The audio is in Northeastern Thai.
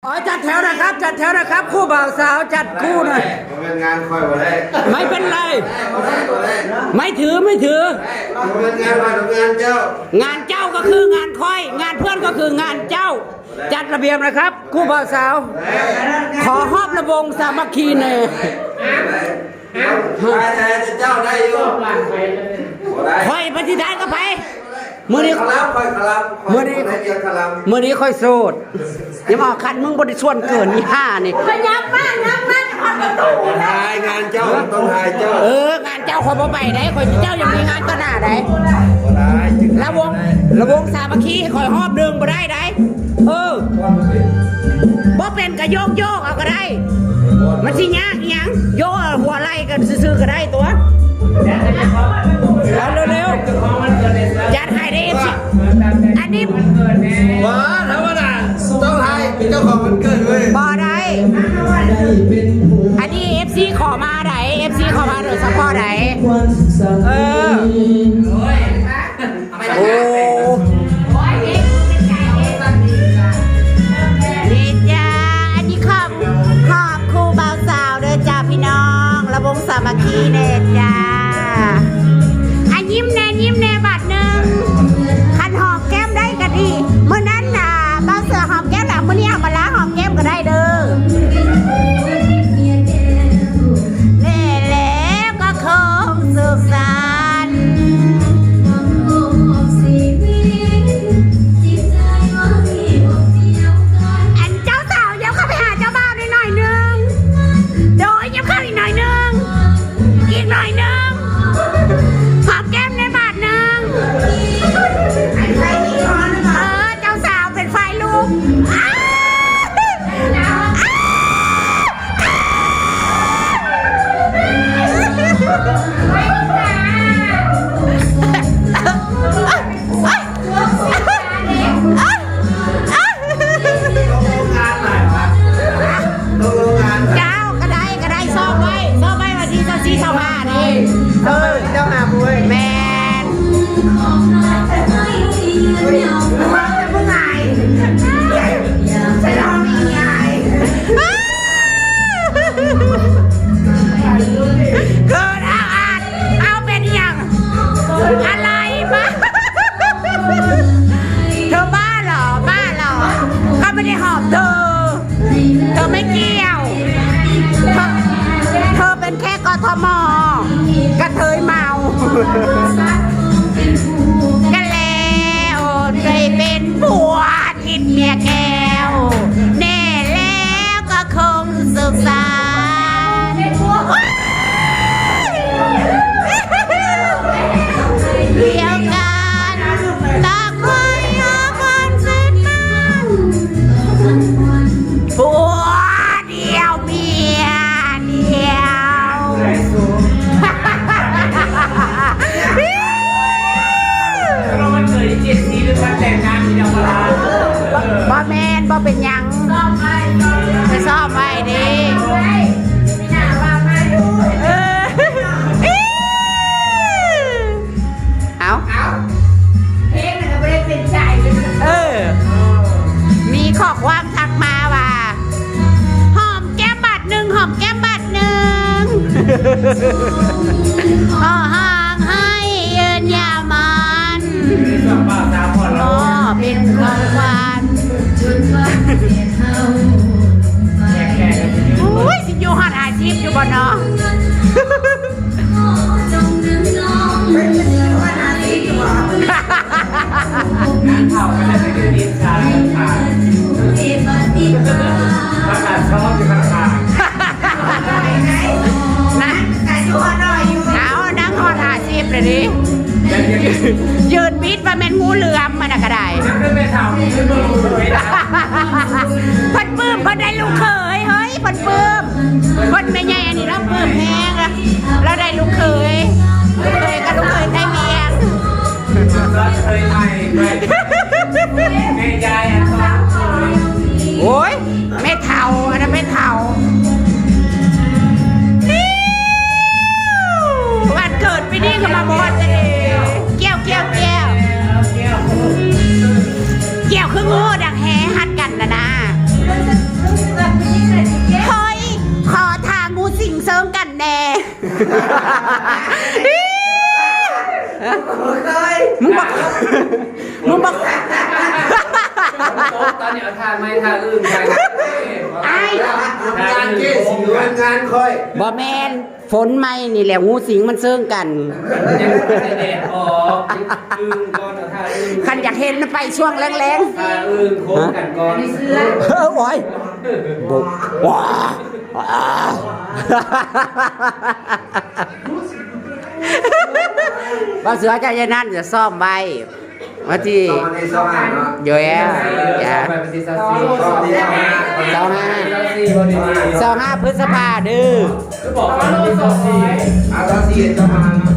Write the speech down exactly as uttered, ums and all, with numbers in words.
อ๋อ จัดแถวนะครับ จัดแถวนะครับ คู่บ่าวสาวจัดคู่หน่อย มันเป็นงานคอยบ่ได้ ไม่เป็นไร บ่ได้ บ่ได้ ไม่ถือ ไม่ถือ มันเป็นงานคอยกับงานเจ้า งานเจ้าก็คืองานคอย งานเพื่อนก็คืองานเจ้า จัดระเบียบนะครับ คู่บ่าวสาว ขอฮอบระวงสามัคคีหน่อย ได้ ได้ เจ้าได้อยู่ บ่ได้ คอยปฏิทานกับไผ มื้อนี้ คอยขลับ คอยขลับ มื้อนี้ คอยเกียรติขลับ มื้อนี้คอยโสด อย่ามาคันมึงบ่ได้ชวนเกินอีห่านี่ ขยับมา ยับมา ขอประตู ต้องทายงานเจ้า ต้องทายเจ้า เออ งานเจ้าคอยบ่ไปได้ คอยเจ้ายังมีงานต่อหน้าได้ บ่ได้ ระวง ระวงสามัคคีให้คอยฮอบหนึ่งบ่ได้ได้ เออ บ่เป็นก็โยกโยกเอาก็ได้ มันสิยากอิหยัง โยกเอาหัวไหล่กันซื่อๆก็ได้ตัว เอาเร็วๆ จัดให้ได้ เอฟซี อันนี้ บ่ธรรมดา ต้องให้เป็นเจ้าของวันเกิดเว้ย บ่ได้ อันนี้ เอฟซี ขอมาได เอฟซี ขอมาโดยเฉพาะได เออ โอ้ นี่จ้า อันนี้ขอบ ขอบคู่บ่าวสาวเด้อจ้าพี่น้อง ระวงสามัคคีแน่จ้า อ่ะยิ้มแน่ ยิ้มแน่บาดหนึ่ง คันหอมแก้มได้ก็ดี มื้อนั้นน่ะ บ่าวเสือหอมแก้มแล้ว มื้อนี้เอามาล้างหอมแก้มก็ได้เด้อ แน่แล้วก็คงสุขสันต์ อันเจ้าสาวยับเข้าไปหาเจ้าบ่าวหน่อยหนึ่ง โดยยับเข้าอีกหน่อยหนึ่ง อีกหน่อยหนึ่ง หอมแก้มในบาทหนึ่ง เออ เจ้าสาวเป็นฝ่ายลูก อ้า เจ้าก็ได้ ก็ได้ ซ้อมไว้ ซ้อมไว้วันที่ซาวสี่ ซาวห้านี่ เออ เจ้าหาบุ้ย แม่น เกิดอาอาด เอาเป็นอย่าง อะไรวะ เธอบ้าเหรอ บ้าเหรอ ก็ไม่ได้หอมเธอ เธอไม่เกี่ยว เธอ เธอเป็นแค่กทม กระเทยเมา กันแล้ว เคยเป็นผัว ทิดเมียแก้ว แน่แล้วก็คงสุขสันต์ เดียวกัน ต่างคนต่างคนสุดมัน ผัวเดียวเมียเดียว แล้วมันเกิดอีกเจ็ดสีหรือมันแต่งงานมีดอกกะลา บ่แม่น บ่เป็นหยัง ไปซ้อมไว้เด้ เออ เอา เพลงมันก็บ่ได้เป็นใจ เออ มีข้อความทักมาว่า หอมแก้มบาดหนึ่ง หอมแก้มบาดหนึ่ง ขอห่างให้ยืนยาวมัน เป็นของขวัญ อุ้ย สิอยู่ฮอดห้าสิบอยู่บ่เนาะ งานเผาก็ได้ไปยืนอินชาค่ะ ประกาศชอบอยู่ข้างๆ นะ เอานั่งฮอดห้าสิบเลยดิ ยืนบิดว่าแม่นงูเหลือมมันน่ะก็ได้ นั่นคือแม่สาวที่ขึ้นมาลงเลยนะ เพิ่นปลื้ม เพิ่นได้ลูกเขย เฮ้ย เพิ่นปลื้ม เพิ่นแม่ใหญ่อันนี้เราปลื้มแฮงอะ เราได้ลูกเขย ลูกเขยกับลูกเขยไทยเวียง เคยไทยไป แม่ยายอันสองคน โอ้ย แม่เฒ่า อันนั้นแม่เฒ่า วันเกิดปีนี้ก็มาบอดเลย เกี่ยว เกี่ยว เกี่ยว เกี่ยวคืองูดังแฮฮัดกันนะนะ มึงบอก มึงบอก ตอนนี้เอาท่าไม้ท่าอื่นไป ไอ้ งานเจ๊สิงานงานค่อย บ่แม่น ฝนใหม่นี่แหละ งูสิงมันเซิงกัน ยังไม่ได้แดดออกอึ้งก่อนเอาท่าอึ้ง คันอยากเห็นมันไปช่วงแรง ท่าอึ้งโค้งกันก่อน ๆ เออ โอ้ยบกว้าว้าบ่าวเสือเจ้ายายนั่นจะซ่อมไว้ วันที่ สองพันยี่สิบห้าเนาะ เดี๋ยวแอ เดี๋ยว อย่า ไปวันที่สามสิบ สองพันยี่สิบห้า สองห้า สามสิบวันนี้ สองห้าพฤษภาเด้อ ก็บอกว่าวันที่สามสิบ อาตาซีเจ้ามาเนาะ